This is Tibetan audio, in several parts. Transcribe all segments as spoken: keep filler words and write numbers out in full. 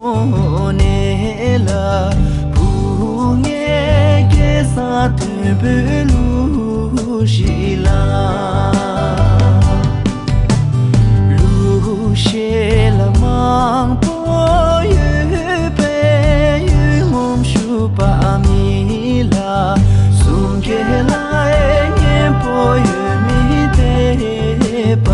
ནས་ལ་བུ་ངའི་སྐྱེ་ས་དོན་པོའི་ལུགས་ཤིག་ལ། ལུགས་ཤིག་ལ་མང་པོ་ཡོད་པའི་ཡུལ་ངོམ་ཞུ་བ་མི་ལ། གསུང་སྐད་ལ་སྙན་པོ་ཡོད་མི་བདེ་བ་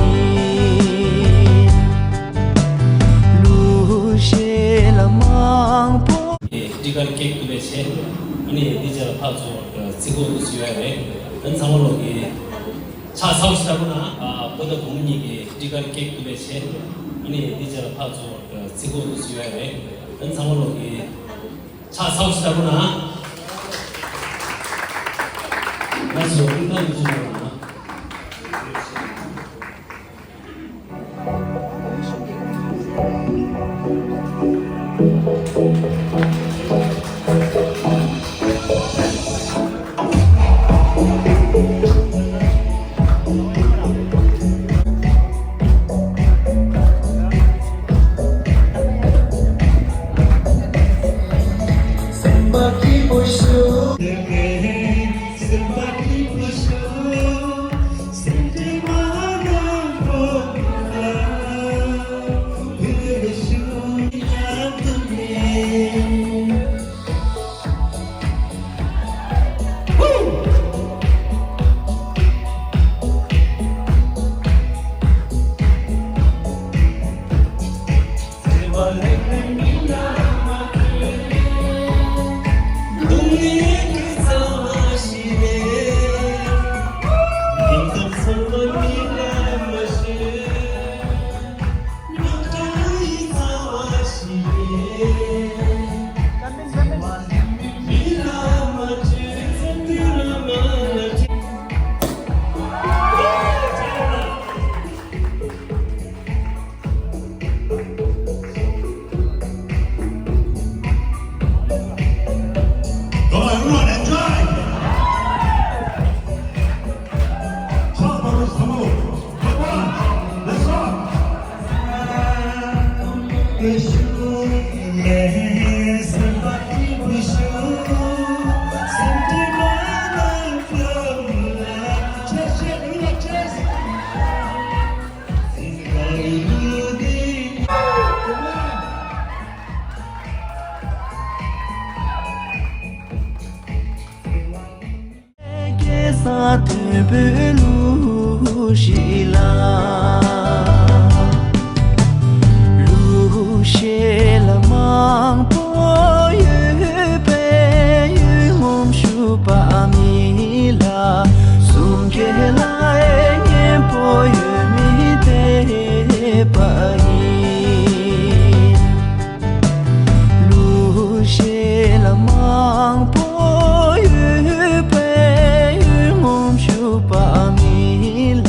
ཡིན། ལུགས་ཤིག་ལ་མང་པོ། སྤྲི་དཀར་ཀེག་ཐུག་པའི་ཆེད། ཨ་ནི་འདི་རྗེས་ལ་ཕར་ཚུར་རྩིས་འགོ་འདུག་སུ་ཡོད་རེད། ཨ་ནི་ཚང་མ་ལོག་གི་ཕྱག་ཚ་པོ་ཞིག་བཞག་གོ་ན། ཨ་བུ་དང་བུ་མོ་གཉིས་ཀྱི་སྤྲི་དཀར་ཀེག་ཐུག་པའི་ཆེད། ཨ་ནི་འདི་རྗེས་ལ་ཕར་ཚུར་རྩིས་འགོ་འདུག་སུ་ཡོད་རེད། ཨ་ནི་ཚང་མ་ལོག་གི་ཕྱག་ཚ་པོ་ཞིག་བཞག་གོ་ན། ང་ཚོ་ཀུན་ཁང་ཡོད་ཚུལ་ཡོད་ན། Come on, everyone, enjoy! Come on, let's rock! སྐྱེ་ས་དོན་པོའི་ལུགས་ཤིག་ལ། ལུགས་ཤིག་ལ་མང་པོ་ཡོད་པའི་ཡུལ་ངོམ་ཞུ་བ་མི་ལ། གསུང་སྐད་ལ་སྙན་པོ་ཡོད་མི་བདེ་བ་ཡིན། ལུགས་ཤིག་ལ་མང་པོ་ཡོད་པའི་ཡུལ་ངོམ་ཞུ་བ་མི་ལ།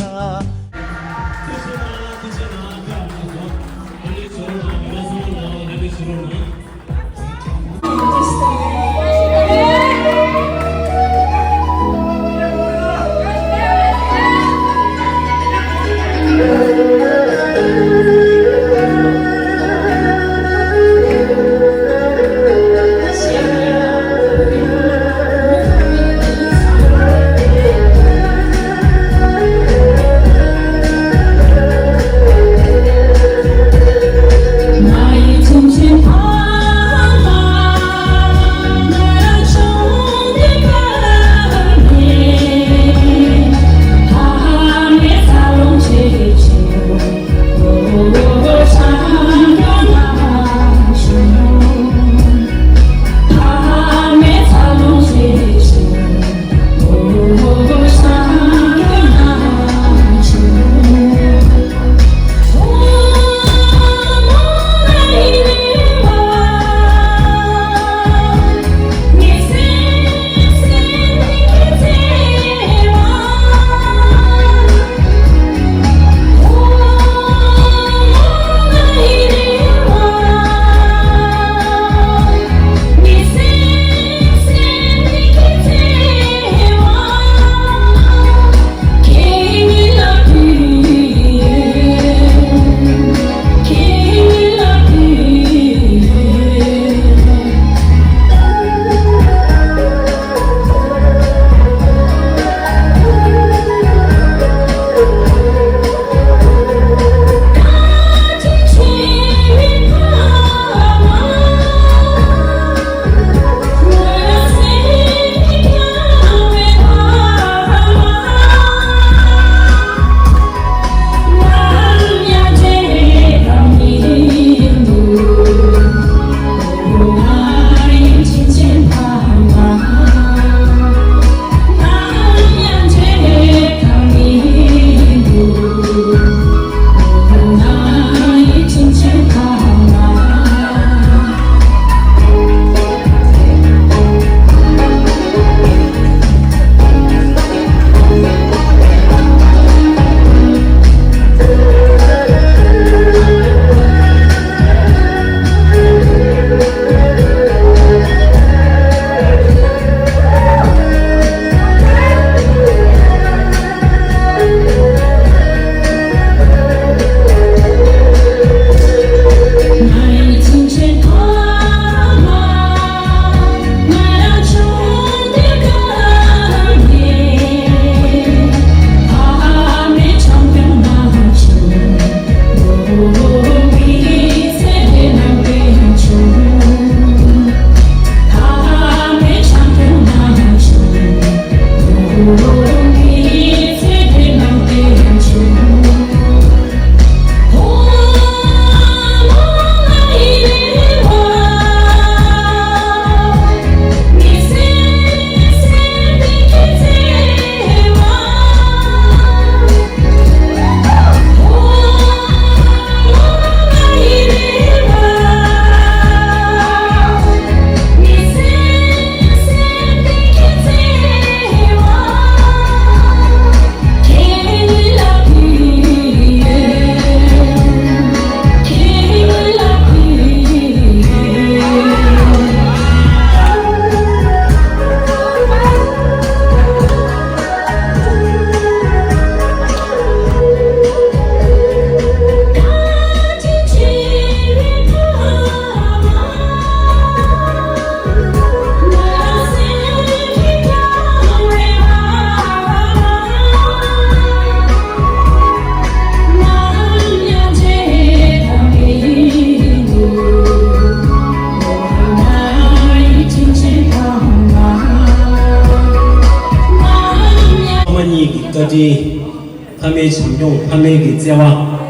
ཕ་མའི་གི་བརྩེ་བ།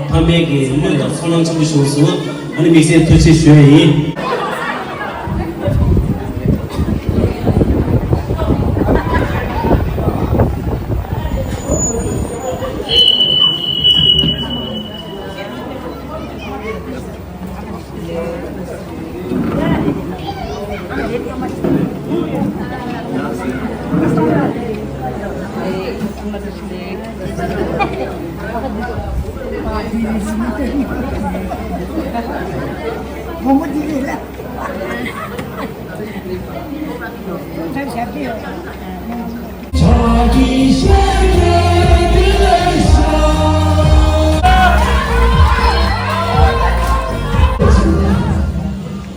ཕ་མའི་གི་བློས་བཏང་ཚོར་སྣང་ཆེན་པོ་བྱུང་སོང་། ཨ་ནི་དམིགས་བསལ་ཐུགས་རྗེ་ཆེ་ཞུ་ཡ་ཡིན།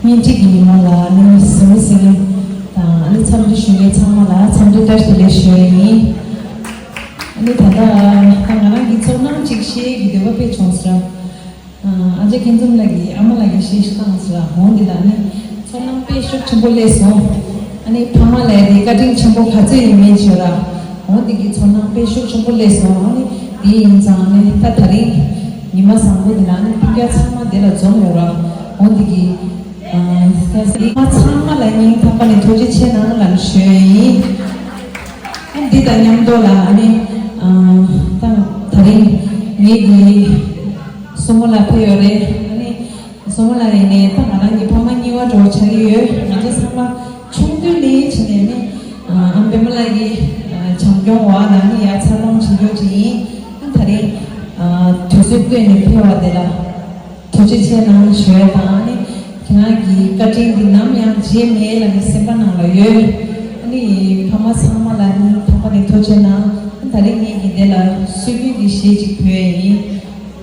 སྙིང་ཐིག་གི་ཉི་མ་ལ་ནི་གཟིགས་མོ་གཟིགས་མཁན་དང་ནི་འཚམས་འདྲི་ཞུ་མཁན་ཚང་མ་ལ་འཚམས་འདྲི་བཀྲ་ཤིས་བདེ་ལེགས་ཞུ་ཡ་ཡིན། ནི་ད་ལྟ་ད་ང་རང་གི་ཚོར་སྣང་ཅིག་བཤད་ཀྱི་འདོད་པ་དཔེ་བྱུང་ཟེར། ཨ་ཅག་སྐྱིད་འཛོམས་ལགས་ཀྱིས་ཨ་མ་ལགས་ཀྱིས་གཞས་ཤིག་བཏང་ཟེར། འོ་འདི་ལ་ནི་ཚོར་སྣང་དཔེ་ཤུགས་ཆེན་པོ་སླེབས་སོང་། ཨ་ནི་ཕ་མ་ལགས་དེ་བཀའ་དྲིན་ཆེན་པོ་ག་ཚོད་ཡིན་མིན་བརྗོད་ར། འོ་འདི་གི་ཚོར་སྣང་དཔེ་ཤུགས་ཆེན་པོ་སླེབས་སོང་། ཨ་ནི་དེ་ཡིན་ཙང་ནི་ད་ད་རིང་ཉི་མ་བཟང་པོ་འདི་ལ་ནི་སྤུན་ཀྱག་ཚང་མ་དེ་ལ་འཛོམས་ཡོད་ར། འོ་འདི་གི་ཨ་ས་སི་མ་ཚང་མ་ལ་སྙིང་ཐག་པ་ནས་ཐུགས་རྗེ་ཆེ་གནང་ལ་ཞུ་ཡ་ཡིན། ཨ་འདི་དང་མཉམ་དུ་ལ་ཨ་ནི་ཨ་ད་ད་རིང་ངེད་ཀྱི་སྲུ་མོ་ལགས་ཕེབས་ཡོད་རེད། ཨ་ནི་སྲུ་མོ་ལགས་ཡིན་ནའི་ད་ང་རང་གི་ཕ་མ་གཉིས་པ་འདྲ་བོ་ཆགས་ཀྱི་ཡོད། ང་ཚོ་ཚང་མ་ཆུང་དུས་ནས་བྱས་ནས་ནི་ཨ་པད་མ་ལགས་ཀྱི་ཨ་བྱམས་སྐྱོང་འོག་ལ་ནི་ཡར་འཚར་ལོངས་བྱེད་རྒྱུ་ཅིག་ཡིན། ཨ་ད་རིང་ཨ་དུས་ཚོད་བཏོན་ནས་ཕེབས་པ་དེ་ལ་ཐུགས་རྗེ་ཆེ་གནང་ཞུ་ཡ་དང་ནི་ཁྱེད་རང་གི་བཀའ་དྲིན་འདི་ནམ་ཡང་བརྗེད་མེད་ལབ་ནས་སེམས་པ་ནང་ལ་ཡོད། ཨ་ནི་ཕ་མ་ཚང་མ་ལ་ནི་ཐོག་མ་ནས་ཐུགས་རྗེ་གནང་། ཨ་ད་རིང་ངེད་ཀྱི་དེ་ལ་སྲོལ་རྒྱུན་གྱི་གཞས་ཅིག་ཕུལ་ཡ་ཡིན།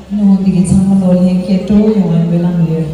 ཨ་ནི་འོ་འདི་གི་ཚང་མ་ལོ་ལྷན་རྒྱས་སྤྲོ་བོ་ཡོང་བའི་སྨོན་ལམ་ཡོད།